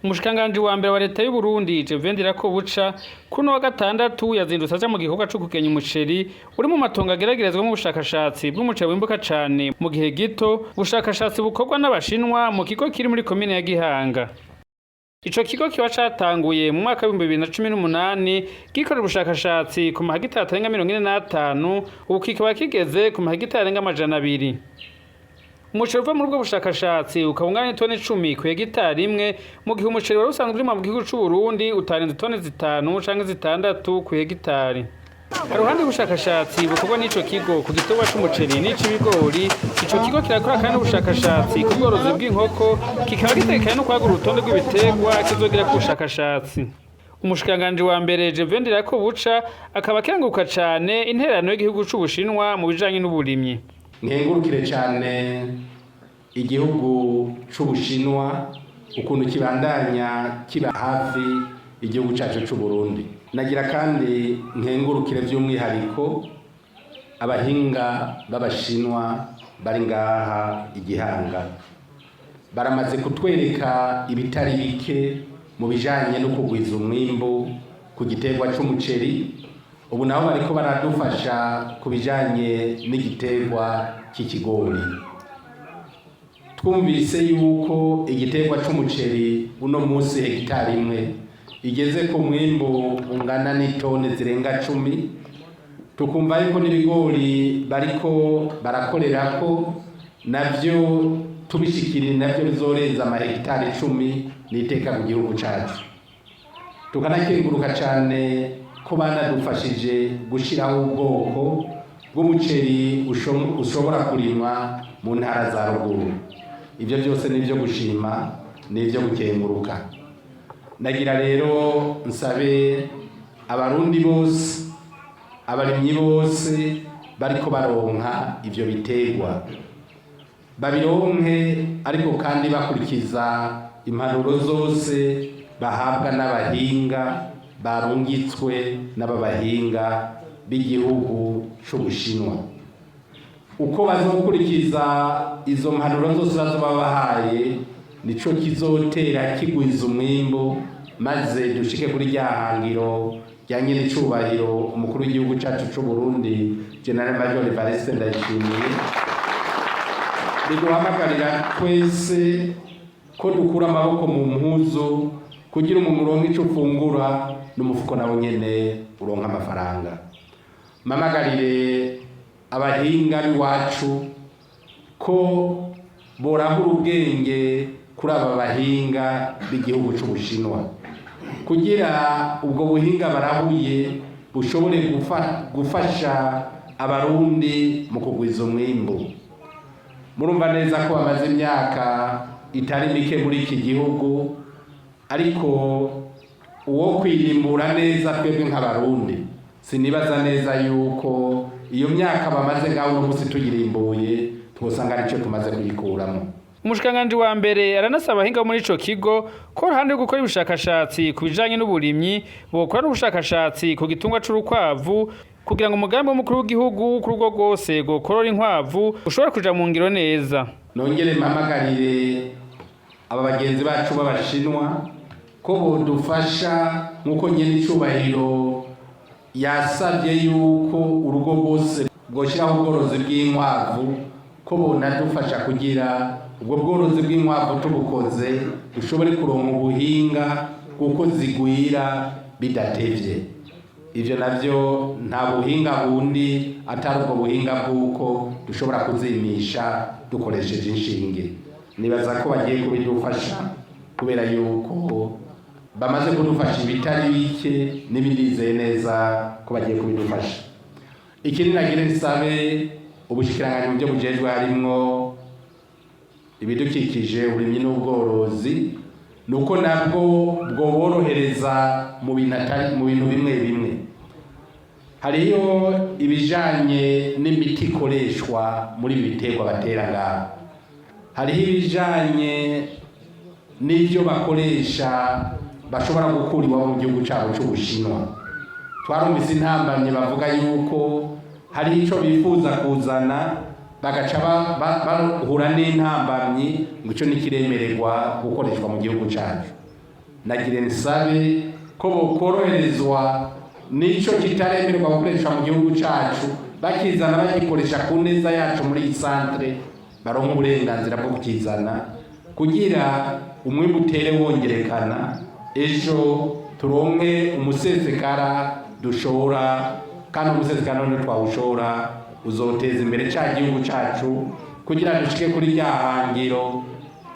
Umushikiranganji wa mbere wa leta y'u Burundi, Gervais Ndirakobuca, kuno wa gatandatu yazindutse aja mu gikorwa co kugenya umuceri uri mu matongo ageragerezwamwo ubushakashatsi bw'umuceri wimbuka cane mu gihe gito, ubushakashatsi bukorwa n'Abashinwa mu kigo kiri muri komine ya Gihanga. Ico kigo kiba catanguye mu mwaka w'2018 gikorera ubushakashatsi ku mahegitari atarenga 45, ubu kikaba kigeze ku mahegitari arenga 200. Umuceri uva muri ubwo bushakashatsi ukaba ungana n'itoni 10 ku hegitari imwe, mu gihe umuceri wari usanzwe urimwa mu gihugu c'u Burundi utarenze itoni 5 canke 6 ku hegitari. Haruhande y'ubushakashatsi bukorwa n'ico kigo ku gikorwa c'umuceri n'ic'ibigori, ico kigo kirakora kandi ubushakashatsi ku bworozi bw'inkoko, kikaba gitegekanya no kwagura urutonde rw'ibiterwa kizogirako ubushakashatsi. Umushikiranganji wa mbere Gervais Ndirakobuca akaba akenguruka cane intererano y'igihugu c'Ubushinwa mu bijanye n'uburimyi. Nkengurukire cyane igihugu c'Ubushinwa ukuntu kibandanya kiba hafi igihugu cyacu c'u Burundi. Nagira kandi nkengurukire by'umwihariko abahinga b'Abashinwa bari ngaha igihanga, baramaze kutwereka ibitari bike mu bijanye no kugwiza umwimbu ku giterwa c'umuceri. Ubu naho bariko baradufasha ku bijanye n'igiterwa cy'ikigori. Twumvise yuko igiterwa c'umuceri uno munsi hegitari imwe igeze ku mwimbu ungana n'itoni zirenga 10, tukumva yuko n'ibigori bariko barakorerako navyo tubishikiriye navyo bizorenza amahegitari 10 n'iteka ku gihugu cacu. Tukanakenguruka cane ko banadufashije gushiraho ubwoko bw'umuceri ushobora kurimwa mu ntara za ruguru. Ibyo byose ni ibyo gushima, ni ibyo gukenguruka. Ndagira rero nsabe Abarundi bose, abarimyi bose bariko baronka ivyo biterwa, babironke ariko kandi bakurikiza impanuro zose bahabwa n'abahinga barungitswe n'ababahinga b'igihugu c'Ubushinwa. Uko bazokurikiza izo mpanuro zose bazoba bahaye, nico kizotera kigwiza umwimbu, maze dushike kuri rya hangiro rya nyen'icubahiro umukuru w'igihugu cacu c'u Burundi, Général Major Evariste Ndayishimiye, riduhamagarira twese ko dukura amaboko mu mpuzu kugira umuntu uronke ico ufungura n'umufuko nawo nyene uronke amafaranga. Mpamagarire abahinga b'iwacu ko borahura ubwenge kuri aba bahinga b'igihugu c'Ubushinwa, kugira ubwo buhinga barahuye bushobore gufasha Abarundi mu kugwiza umwimbu. Murumva neza ko bamaze imyaka itari mike muri iki gihugu, ariko uwo kwirimbura neza twebwe nk'Abarundi, sinibaza neza yuko iyo myaka bamaze ngaho uno munsi tuyirimbuye twosanga aricyo tumaze kuyikuramo. Umushikiranganji wa mbere aranasaba abahinga bo muri ico kigo ko uruhande rwo gukora ubushakashatsi ku bijanye n'uburimyi, bokora n'ubushakashatsi ku gitungwa c'urukwavu, kugira ngo umugambi w'umukuru w'igihugu ku rugo rwose rwokorora inkwavu ushobore kuja mu ngiro neza. Nongere mpamagarire aba bagenzi bacu b'Abashinwa ko bodufasha nk'uko nyene icubahiro yasabye yuko urugo rwose bwoshyiraho ubworozi bw'inkwavu, ko bonadufasha kugira ubwo bworozi bw'inkwavu tubukoze dushobore kuronka ubuhinga kuko zigwira bidatevye. Ivyo navyo nta buhinga bundi atari ubwo buhinga bw'uko dushobora kuzimisha dukoresheje inshinge. Nibaza ko bagiye kubidufasha kubera yuko bamaze kudufasha ibitari bike, n'ibindizeye neza ko bagiye kubidufasha. Ikindi nagire nsabe ubushikiranganji mu byo bujejwe, harimwo ibidukikije, uburimyi n'ubworozi, nuko nabwo bwoborohereza mu bintu atari mu bintu bimwe bimwe. Hariyo ibijanye n'imiti ikoreshwa muri ibi biterwa batera ngaho, hariho ibijanye n'ibyo bakoresha bashobora gukura iwabo mu gihugu cyabo c'Ubushinwa. Twarumvise intambamye bavuga yuko hari ico bifuza kuzana, bagaca bahura n'intambamyi ngo ico ntikiremererwa gukoreshwa mu gihugu cacu. Nagira nsabe ko bokoroherezwa n'ico kitaremerwa gukoreshwa mu gihugu cacu, bakizana bagikoresha ku neza yacu muri iyi centre, baronka uburenganzira bwo kukizana kugira umwimbu utere wongerekana, ejo turonke umusesekara dushora, kandi umusesekara none twawushora uzoteza imbere ca gihugu cacu kugira dushike kuri rya hangiro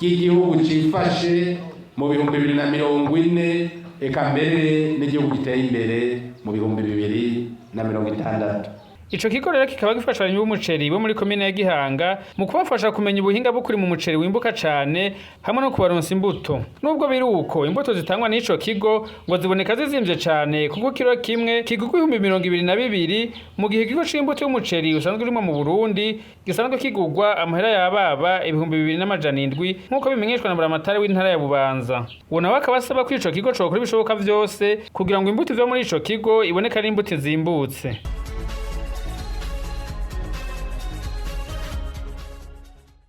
ry'igihugu cifashe mu 2040, eka mbere n'igihugu giteye imbere mu 2060. Ico kigo rero kikaba gifasha abarimyi b'umuceri bo muri komine ya Gihanga mu kubafasha kumenya ubuhinga bwo kurima umuceri wimbuka cane hamwe no kubaronsa imbuto. Nubwo biri uko, imbuto zitangwa n'ico kigo ngo ziboneka zizimvye cane, kuko kiro kimwe kigurwa 22.000, mu gihe ikigo c'imbuto y'umuceri usanzwe urimo mu Burundi gisanzwe kigurwa amahera yababa 2700, nk'uko bimenyeshwa na buramatari w'intara ya Bubanza. Uwo nawe akaba asaba ko ico kigo cokora ibishoboka vyose kugira ngo imbuto iva muri ico kigo iboneke ari imbuto izimbutse.